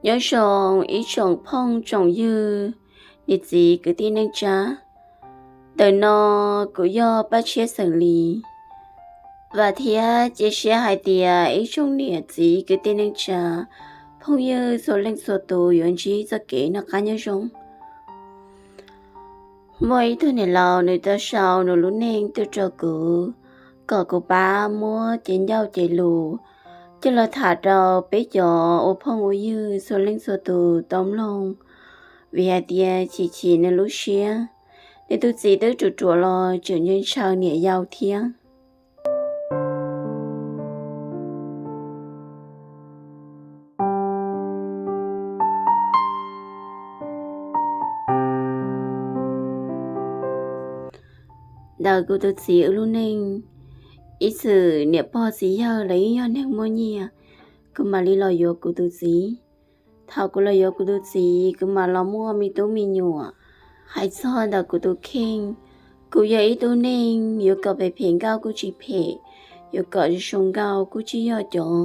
Nyob zoo ib tsoom phooj tsoom ywg, niam txiv kwv tij neej tsa. Ntawm no kuv yog Paj Tshiab xeem Lis, vam thiab cia siab hais tias ib tsoom niam txiv kwv tij neej tsa, phooj ywg txhua leej txhua tus yuav ntsib txoj kev noj qab nyob zoo. Muaj ib tug niam laus nws tau sau nws lub neej tuaj rau kuv, kom kuv pab muab cev ncauj cev lus coj los tham rau peb cov ua phooj ua ywg txhua leej txhua tus tau mloog, vim hais tias chim chim nws lub siab, nws tus txiv twb ruam ruam los tseem ntshaw niam yau thiab. Ntawm kuv tus txiv wb lub neej, ib txwm niam pog txiv yawg lawv yeej yog neeg muaj nyiaj, kuv mam li los yuav kuv tus txiv. Thaum kuv los yuav kuv tus txiv, kuv mam los muaj me tub me nyuam. Hais txog ntawm kuv tus kheej, kuv yog ib tug neeg yuav kom phem phem nkauj kuj tsis phem, yuav kom zoo zoo nkauj kuj tsis yog cov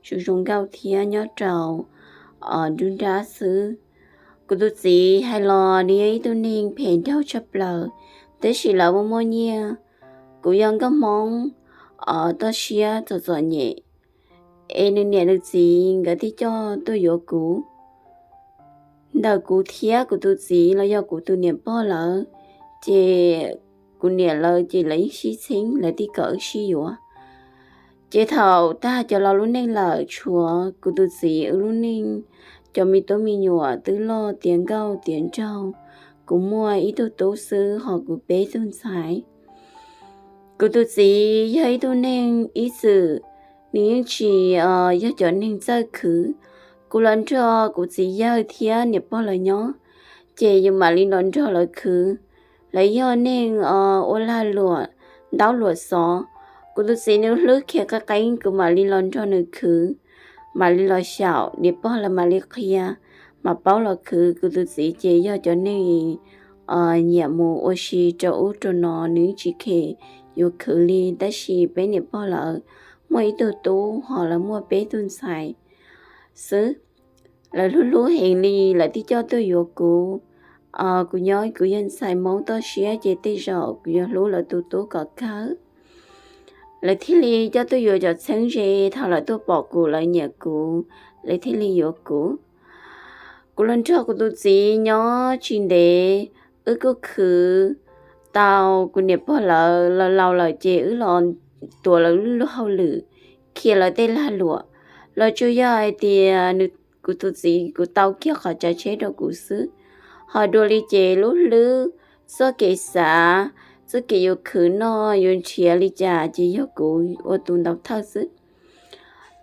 zoo zoo nkauj thiab, nyob rau nruab nrab xwb. Kuv tus txiv hais los nws yog ib tug neeg phem nraug tshaj plaws, tab sis lawv muaj muaj nyiaj. Kuv yog nkauj Hmoob toj siab txom txom nyem, es nws niam nws txiv nkawd thiaj coj tuaj yuav kuv. Ntawm kuv thiab kuv tus txiv los yog kuv tus niam pog lawv, ces kuv niam lawv ces lawv yeej sib txheeb, lawv thiaj kom wb sib yuav. Ces thaum tag cov laus lub neej lawm, tshuav kuv tus txiv wb lub neej, cov me tub me nyuam twb loj tiav nkauj tiav nraug, kuv muaj ib tug tub xwb ho kuv peb tug ntxhais. Kuv tus txiv yog ib tug neeg ib txwm, nws yeej tsis yog cov neeg txawj khwv. Kuv los nrog kuv txiv yawg thiab niam pog lawv nyob, ces yus mam li los nrog lawv khwv. Lawv yog neeg ua lag luam, ntaub luam xov. Kuv tus txiv nws hlwb khiav qeeb qeeb, kuv mam li los nrog nws khwv, mam li los xyaum, niam pog lawv mam li qhia, mam paub los khwv. Kuv tus txiv ces yog cov neeg nyiam mus ua si rau ub rau no, nws tsis kheev yuav khwv li. Tab sis peb niam pog lawv muaj ib tug tub ho lawv muaj peb tug ntxhais xwb. Lawv hlub hlub heev li, lawv thiaj coj tuaj yuav kuv. Kuv nyob kuv yog ntxhais Hmoob toj siab, ces tej zaum kuv yuav hlub lawv tus tub kom kawg. Lawv thiaj li coj tuaj yuav cov txheeb ze. Thaum lawv tuaj pom kuv, lawv nyiam kuv, lawv thiaj li yuav kuv. Kuv los nrog kuv tus txiv nyob tsis ntev, wb kuj khwv tau. Kuv niam pog lawv los laus lawm, ces wb los tuav lawv lub hauj lwm, khiav lawv tej lag luam. Los tsuas yog hais tias nws, kuv tus txiv, kuv tau kiag qhov tsav tsheb rau kuv xwb. Ho dua li ces lub hlwb, txoj kev xav, txoj kev yuav khwv noj yuav nrhiav li cas ces yog kuv ua tus ntaus thawj xwb.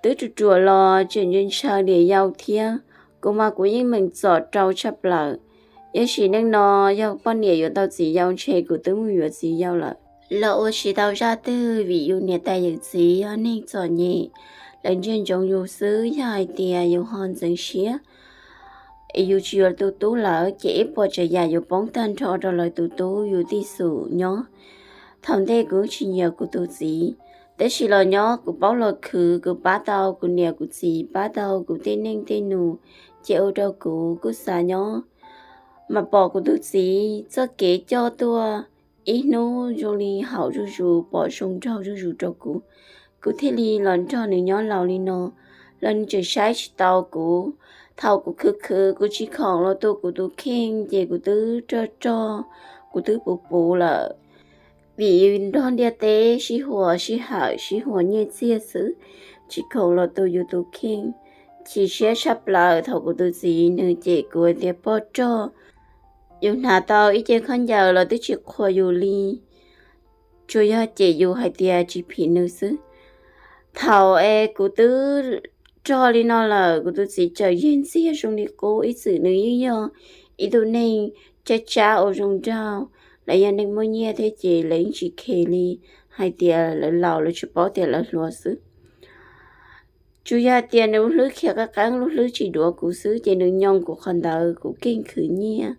Twb ruam ruam los tseem ntshaw niam yau thiab. Kuv mas kuv yeej meem txom rau tshaj plaws. Yog sim neej no yog poj niam yuav tau txiv yau ntshe kuv twb mus yuav txiv yau lawm. Los ua tsis tau zaj twg, vim yus niam tais yawm txiv yog neeg txom nyem, lawv ntsia ntsoov yus xwb. Yog hais tias yus ho ntxeev siab, yus tsis yuav tus tub lawm, ces ib puas tsav yam yuav poob tag nrho rau lawv tus tub yus tij xum nyob. Thaum ntej kuv tsis nyiam kuv tus txiv, tab sis los nyob kuv paub los khwv, kuv pab tau kuv niam kuv txiv, pab tau kuv tej neej tej nus, ces ua rau kuv kuj xav nyob. Mas pom kuv tus txiv txoj kev coj tuaj, ib hnub zoo li haum zuj zus, pom zoo nraug zuj zus rau kuv, kuv thiaj li los nrog nws nyob laus li no. Los nws tseem saib tsis taus kuv. Thaum kuv khwv khwv kuv tsis khoom los tu kuv tus kheej, ces kuv twb rog rog, kuv twb puv puv lawm. Vim nrog ntiaj teb sib huas sib hawm sib huas nyiaj txiag xwb, tsis khoom los tu yus tus kheej. Chim siab tshaj plaws thaum kuv tus txiv nws cem kuv tias poj rog, yus hnav tau ib ce khaub ncaws los twb tsis qhuas yus li, tsuas yog cem yus hais tias tsis phim nws xwb. Thaum es kuv twb rog li no lawm, kuv tus txiv txawm yeg ntxiag zoo li qub. Ib txwm nws yeej yog ib tug neeg tsab tsab ua zoo nraug, lawv yog neeg muaj nyiaj thiab ces lawv yeej tsis khes li, hais tias lawv laus lawv tsis paub tias lawv hluas xwb. Tsuas yog tias nws lub hlwb khiav qeeb qeeb, lub hlwb tsis duav kuv xwb, ces nws nyoo kuv qhov ntawd kuv keej khwv nyiaj.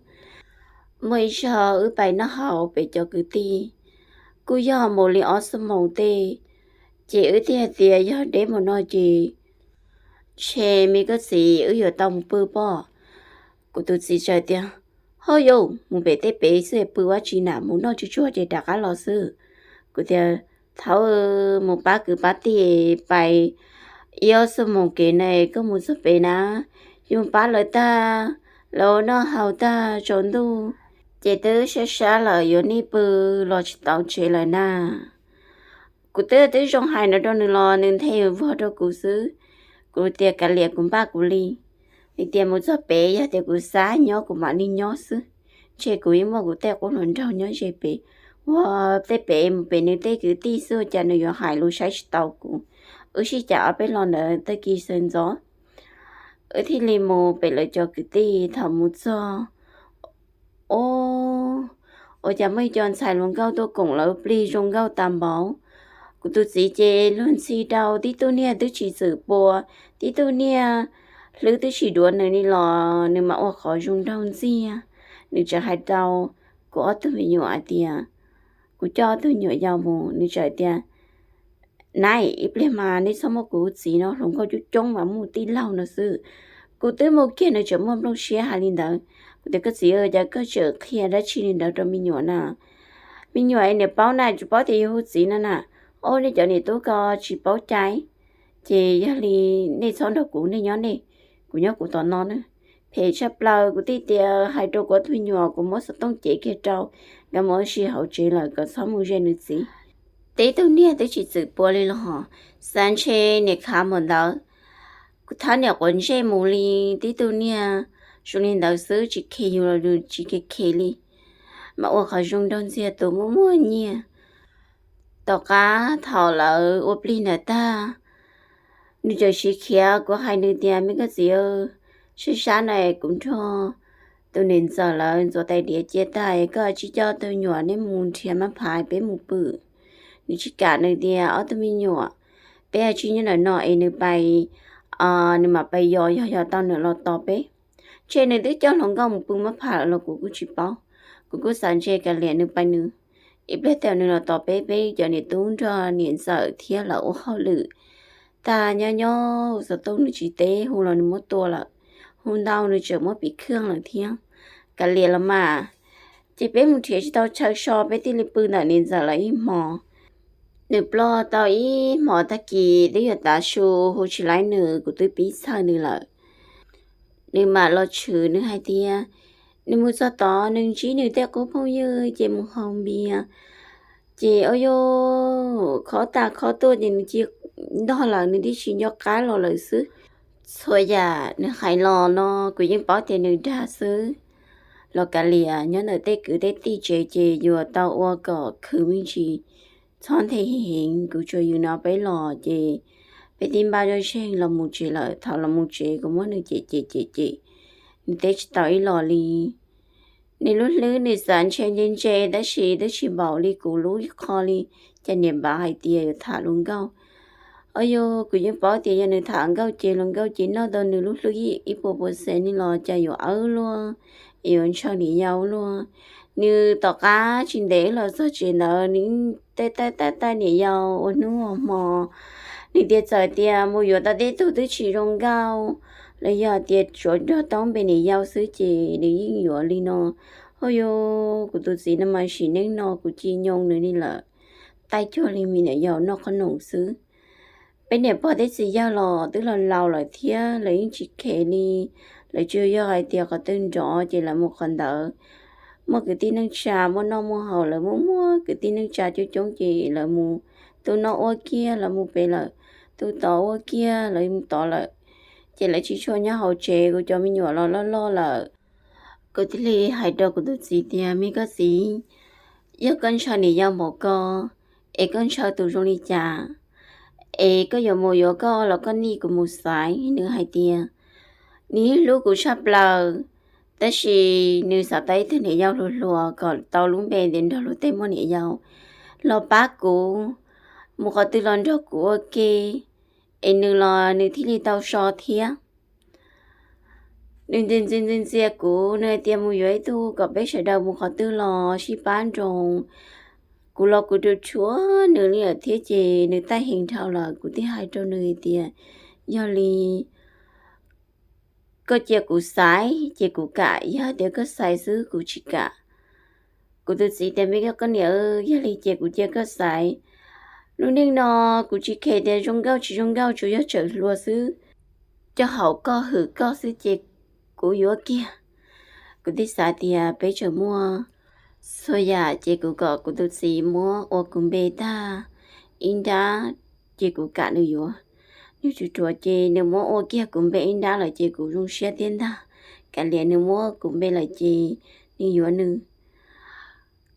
Muaj ib zaug wb pais noj haus pem cov kwv tij, kuj yog mus li ob xuab moos tej, ces wb thiaj hais tias yog deb mus no ces Ntshe me koj txiv wb yuav tau mus pw pob. Kuv tus txiv txawm tias, Ho yus mus pem tej pem xwb pw ua tsi na, mus noj tsuag tsuag ces rov qab los xwb. Kuv tias, Thaum mus pab kwv pab tij pais ib ob xuab moos kev na, koj mus txog pem na, yus pab lawv tag, lawv ua noj haus tag tsaus ntuj, ces twb sab sab lawm, yuav nij pw los tsis tau tsev lawm na. Kuv twb twb zoo hais no rau nws los nws nthe vog rau kuv xwb. Kuv tias, Kav liam, kuv npaj kuv li. Nws tias, Mus txog pem yog tias kuv xav nyob kuv mam li nyob xwb, ntshe kuv yeej muaj kuv tej qub hluas nraug nyob ze pem. Ua tej pem mus pem nws tej kwv tij xwb, cas nws yuav hais lus saib tsis taus kuv. Wb sib cav ob peb lo ntawd tag kis sawv ntxov, wb thiaj li mus pem lawv cov kwv tij. Thaum mus txog, o, ua cas muaj ib co ntxhais hluas nkauj tuaj koom lawv plig zoo nkauj tas npaum. Kuv tus txiv ces luag ntxhi rau, tib tug niag twb tsis txwm pua, tib tug niag hlwb twb tsis duav nws li los nws mam ua qhov zoo nraug ntxiag. Nws tseem hais rau kuv ob tug me nyuam hais tias, kuv coj ob tug me nyuam yau mus, nws tseem tias, Nab, ib pliag mas nej txhob muab kuv txiv no hluas nkauj coob coob mas muaj tij laug no xwb. Kuv twb mus kiag nws tseem muaj nplooj siab hais li ntawd. Kuv tias, Koj txiv, cas koj tseem qhia dab tsi li ntawd rau me nyuam na? Me nyuam niam paub na, tsis paub tias yus hu txiv no na. Ob, nej cov niam tub ko tsis paub cai, ces yog li nej txhob nrog kuv, nej nyob nej, kuv nyob kuv tom no na. Phem tshaj plaws, kuv thiaj tias hais rau kuv ob tug me nyuam, kuv muab xov tooj cev kiag rau, nkawd mus ua si hauv tsev lawm kom txhob mus ze nws txiv. Tib tug niag twb tsis txwm pua li los hos, xav ntshe niam khav mus ntawd, kuv thab niam quav ntsej mus li. Tib tug niag zoo li ntawd xwb, tsis khe yus los yus tsis khe khe li, mas ua qhov zoo nraug ntxiag tus muaj muaj nyiaj. Tom qab thaum lawv ua plig ntawd tag, nws tseem siv khiav, kuv hais nws tias, Me koj txiv, sab sab na, kuv nrog tus niam ntxawm lawv ntxuav tais diav cia tag, koj tsis coj tus nyuam nej mus nrhiav mab phav peb mus pw. Nws tsis kam, nws tias, Ob tug me nyuam, peb tsis nyob ntawm no es nws pais, nws mam pais yos, yog yos tau nws los tos peb. Ntshe nws twb coj hluas nkauj mus pw mab phav lawm los kuv kuj tsis paub. Kuv kuj xav ntshe kav liam nws pais nws, ib pliag thaum nws los tos peb, peb cov niam tub nrog niam ntxawm thiab lawv ua hauj lwm tag nyob nyob, xov tooj nws tsis teb, hu los nws muab tua lawm, hu ntau nws tseem muab piv khwj lawm thiab. Kav liam los mas, ces peb mus nrhiav tsis tau chaw so, peb thiaj li pw ntawm niam ntxawm lawv ib hmo. Nws ploj tau ib hmo tag kis twb yuav tav su, hu tsis laib nws, kuv twb pib txhawj nws lawm. Nws mam los tshwm, nws hais tias nws mus txog tod nws ntsib nws tej qub phooj ywg ces mus haus npias, ces o yo, khob tas khob tuaj ces nws cia ntog lawm, nws tib tsis nco qab los lawm xwb. Txhua yam nws hais los no kuv yeej paub tias nws dag xwb. Los kav liam, nyob ntawm tej kwv tej tij tsev ces yuav tau ua kom khwv me ntsis, txhob nthe heev. Kuv tsuas yws no peb los ces peb tib npaj zoj zeeg los mus tsev lawm. Thaum los mus tsev kuv muab nws cem cem cem cem, nws teb tsis tau ib los li. Nws lub hlwb nws xav ntshe ntse ntse tab sis twb tsis npaum li kuv lub qho li. Cas niam npav hais tias yuav tham hluas nkauj. O yog kuv yeej paub tias yog nws tham nkauj ces hluas nkauj ces noj tau nws lub hlwb ib puas puas xees ni los cas yuav awb luaj, yuav ntshaw niam yau luaj. Nws tom qab tsis ntev los txog tsev ntawd nws yeej taij taij taij taij niam yau ua hnub ua hmo. Nws tias txawm tias mus yuav tau tej tug twb tsis zoo nkauj los yog tias tsuav nrog tau npe niam yau xwb ces nws yeej yuav li no. Ho yog kuv tus txiv no mas sim neej no kuv cia nyoo nws li lawm, taij cuag li me niam yau noj qhob noom xwb. Peb niam pog thiab txiv yawg los twb los laus lawm thiab lawv yeej tsis khev li. Lawv tsuas yog hais tias qhov twg nrov ces lawv mus qhov ntawd. Muaj kwv tij neej tsa muaj noj muaj haus, lawv muaj muaj kwv tij neej tsa coob coob ces lawv mus, tus no ua kiag lawv mus pem lawm, tus tod ua kiag lawv mus tod lawm. Ces lawv tsis tshua nyob hauv tsev, kuv cov me nyuam los loj loj lawm. Kuv thiaj li hais rau kuv tus txiv tias, Me koj txiv, yog koj ntshaw niam yau npaum ko, es koj ntshaw tus zoo li cas, es koj yuav mus yuav koj los koj nij kuv mus xaiv. Nws hais tias nws yeej hlub kuv tshaj plaws, tab sis nws xav tau ib tug niam yau hluas hluas kom tau lub npe tias nrog luag tej muaj niam yau los pab kuv, mus qhov twg los nrog kuv ua ke, es nws los nws thiaj li tau so thiab. Nws ntxias ntxias ntxias ntxias kuv, nws hais tias mus yuav ib tug kom peb sawv daws mus qhov twg los sib pab nroos. Kuv los kuv rau tshuav nws li lawm thiab ces nws taij heev dhau lawm, kuv thiaj hais rau nws tias, Yog li koj cia kuv xaiv ces kuv kam, yog tias koj xaiv xwb kuv tsis kam. Kuv tus txiv tias, Me koj niam, yog li ces kuv cia koj xaiv. Lub neej no kuv tsis khes tias zoo nkauj tsis zoo nkauj, tsuas yog tseem hluas xwb, coj haum koj hwm koj xwb ces kuv yuav kiag. Kuv thiaj xav tias peb tseem muaj txhua yam ces kuv kom kuv tus txiv muab ua kuv npe tag ib nrab ces kuv kam nws yuav. Nws ruam ruam ces nws muab ua kiag kuv npe ib nrab lawm ces kuv zoo siab thiab ntag. Kav liam, nws muab kuv npe lawm ces nws yuav nws.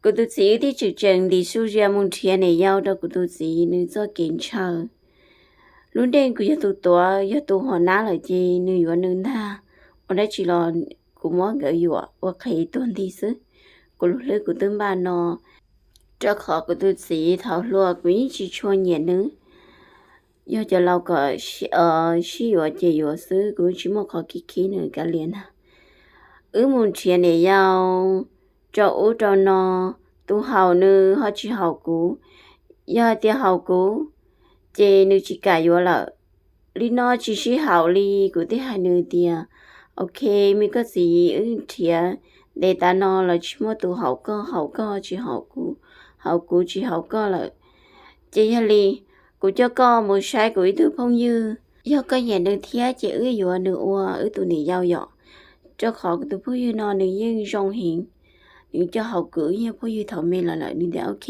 Kuv tus txiv wb thiaj tseem tseem ntim su zia mus nrhiav niam yau rau kuv tus txiv nws txoj kev ntshaw. Lub neej kuv yog tus tuav, yog tus hom nab lawm ces nws yuav nws ntag. Ua dab tsi los kuv muab nkawd yuam ua qhev tuag nti xwb. Kuv lub hlwb kuv twb npaj no, rau qhov kuv tus txiv thaum hluas kuv yeej tsis tshua nyiam nws. Yog cov laus kom sib yuav ces yuav xwb, kuv tsis muaj qhov kev khib nws kav liam na. Wb mus nrhiav niam yau rau ub rau no, tus haum nws ho tsis haum kuv. Yog tias haum kuv ces nws tsis kam yuav lawm. Li no tsis sib haum li, kuv thiaj hais nws tias, Ok, me koj txiv, wb nrhiav ntev tav no los tsis muaj tus haum koj, haum koj tsis haum kuv, haum kuv tsis haum koj lawm. Ces yog li, kuv coj koj mus saib kuv ib tug phooj ywg, yog koj nyiam nws thiab ces wb yuav nws ua wb tus niam yau yom. Rau qhov kuv tus phooj ywg no nws yeej zoo heev, nws coj haum kuv, wb yog phooj ywg thaum me los lawm. Nws tias, Ok,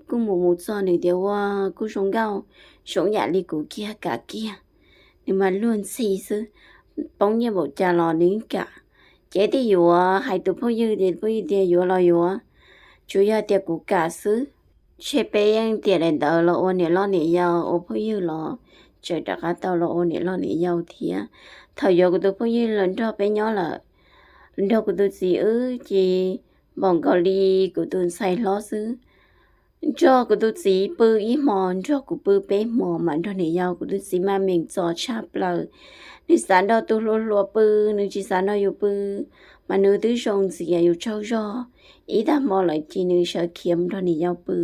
kuj mus mus txog nws tias ua kuj zoo nkauj, zoo yam li kuv kiag, kam kiag. Nws mas luag ntxhi xwb, poob nyiaj npaum cas los nws yeej kam. Ces thiaj yuav, hais tus phooj ywg ces phooj ywg tias yuav los yuav, tsuas yog tias kuv kam xwb. Ntshe peb yeej tiam daim ntawd los ua niam loj niam yau, ua phooj ywg los tseem rov qab tau los ua niam loj niam yau thiab. Thaum yuav kuv tus phooj ywg los nrog peb nyob lawm, nrog kuv tus txiv wb ces npaum nkaus li kuv tus ntxhais hlob xwb. Nrog kuv tus txiv pw ib hmo, nrog kuv pw peb hmo, mas nrog niam yau. Kuv tus txiv mas meem txom tshaj plaws. Nws xav nrog tus hluas hluas pw, nws tsis xav nrog yus pw, mas nws twb zoo ntxias yus tsaug zog. Ib tag hmo lawm ces nws sawv khiav mus nrog niam yau pw.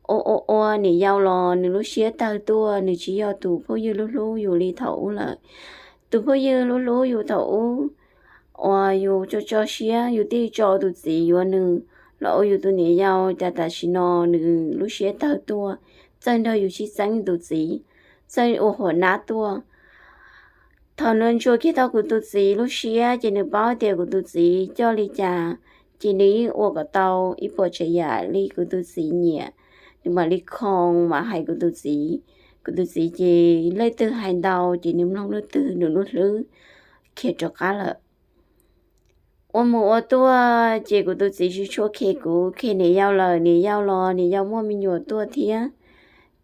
Ua ua ua niam yau los nws lub siab tawg tuaj, nws tsis yog tus phooj ywg hlub hlub yus li thaum ub lawm. Tus phooj ywg hlub hlub yus thaum ub uas yus tso tso siab yus thiaj tso tus txiv yuav nws los ua yus tus niam yau, cas tam sim no nws lub siab tawg tuaj, txawj nrog yus sib txeeb tus txiv, txawj ua huam nab tuaj. Thaum nws ntsuas kiag tau kuv tus txiv lub siab ces nws paub tias kuv tus txiv coj li cas, ces nws yeej ua kom tau ib puas tsav yam li kuv tus txiv nyiam. Nws mam li khoo mam hais kuv tus txiv. Kuv tus txiv ces leej twg hais ntau ces nws mloog leej twg, nws lub hlwb khiav rov qab lawm. Ua mus ua tuaj ces kuv tus txiv tsis tshua khe kuv, khe niam yau lawm, niam yau los niam yau muaj me nyuam tuaj thiab,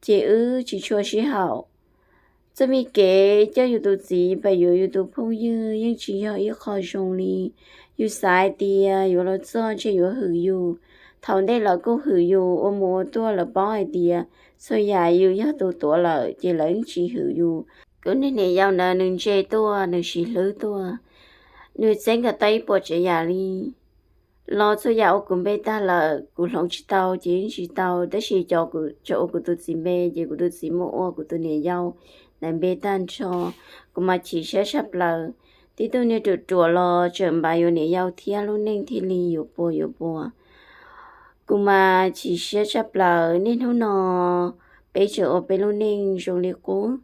ces wb tsis tshua sib haum. Txoj me kev coj yus tus txiv pem yuav yus tus phooj ywg yeej tsis yog ib qho zoo li. Yus xav hais tias yuav los txog ntshe yuav hwm yus, thaum ntej lawv kuj hwm yus, ua mus ua tuaj lawv paub hais tias txhua yam yus yog tus tuav lawm ces lawv yeej tsis hwm yus. Kuv niag niam yau ntawd nws ntse tuaj, nws siv hlwb tuaj, nws txeeb kom tau ib puas tsav yam li. Los txhua yam ua kuv npe tag lawm, kuv hloov tsis tau ces yeej tsis tau, tab sis cov ua kuv tus txiv npe ces kuv tus txiv muab ua kuv tus niam yau ntawd npe tag nrho. Kuv mas chim siab tshaj plaws. Tib tug niag ruam ruam los tseem npaj yuav niam yau thiab, lub neej thiaj li yuav puas yuav puas. Kuv mas chim siab tshaj plaws. Niaj hnub no peb tseem ua peb lub neej zoo li qub,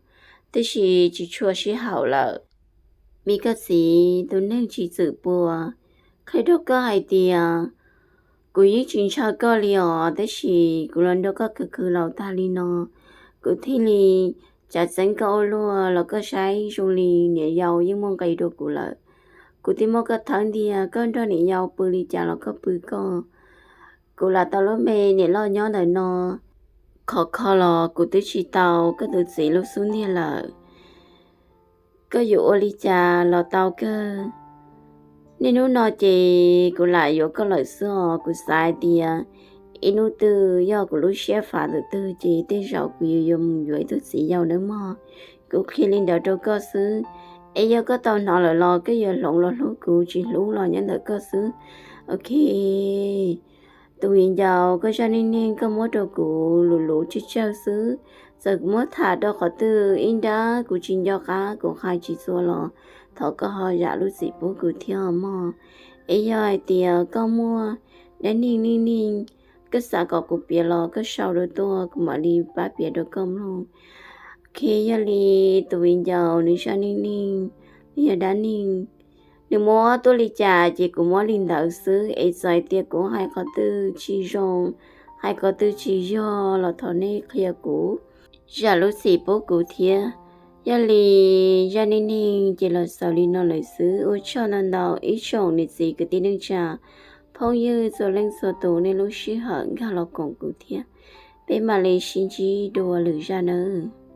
tab sis tsis tshua sib haum lawm. Me koj txiv, tus neeg tsis txwm puas, qhia rau koj hais tias kuv yeej tsis ntshaw koj li os, tab sis kuv los nrog koj khwv khwv laus tag li no, kuv thiaj li tsav txeeb koj ua luaj los koj saib zoo li niam yau yeej muaj nqis rau kuv lawm. Kuv thiaj muab koj thawb ntiag, koj nrog niam yau pw li cas los koj pw koj. Kuv lam tau lub npe niam loj nyob ntawm no, khov kho los kuv twb tsis tau koj tus txiv lub xub ntiag lawm. Koj yuav ua li cas los tau kawg. Niaj hnub no ces kuv lam yuav koj lawm xwb os. Kuv xav hais tias ib hnub twg yog kuv lub siab fav ntawm twg ces tej zaum kuv yuav yuav mus yuav ib tug txiv yau nawb mog. Kuv qhia li ntawd rau koj xwb, es yog koj tau hnov lawm los koj yuav hloov los hlub kuv, tsis hlub los nyob ntawm koj xwb. Ok, tus viv ncaus, koj zaj neej neeg koj muab rau kuv luv luv tsawg tsawg xwb. Txawm kuv muab tham rau qhov twg ib nrab kuv tsis nco qab, kuv hais tsis txhua los thov koj ho zam lub txim pub kuv thiab os mog. Es yog hais tias koj muaj dab neeg neej neeg, koj xav kom kuv piav los koj sau rau tuaj, kuv mam li pab piav rau koj mloog. Ok, yog li tus viv ncaus nws zaj neej neeg, nws yog dab neeg, nws muab tuaj li cas ces kuv muab li ntawd xwb. Es txawm tias kuv hais qhov twg tsis zoo, hais qhov twg tsis yog los thov nej qhia kuv, zam lub txim pub kuv thiab. Yog li zaj neej neeg ces los xaus li no lawm xwb. Ua tsaug ntau ntau ib tsoom niam txiv kwv tij neej tsa, phooj ywg txhua leej txhua tus nej lub sij hawm nkag los koom kuv thiab. Peb mam li sib ntsib dua lwm zaj nawb.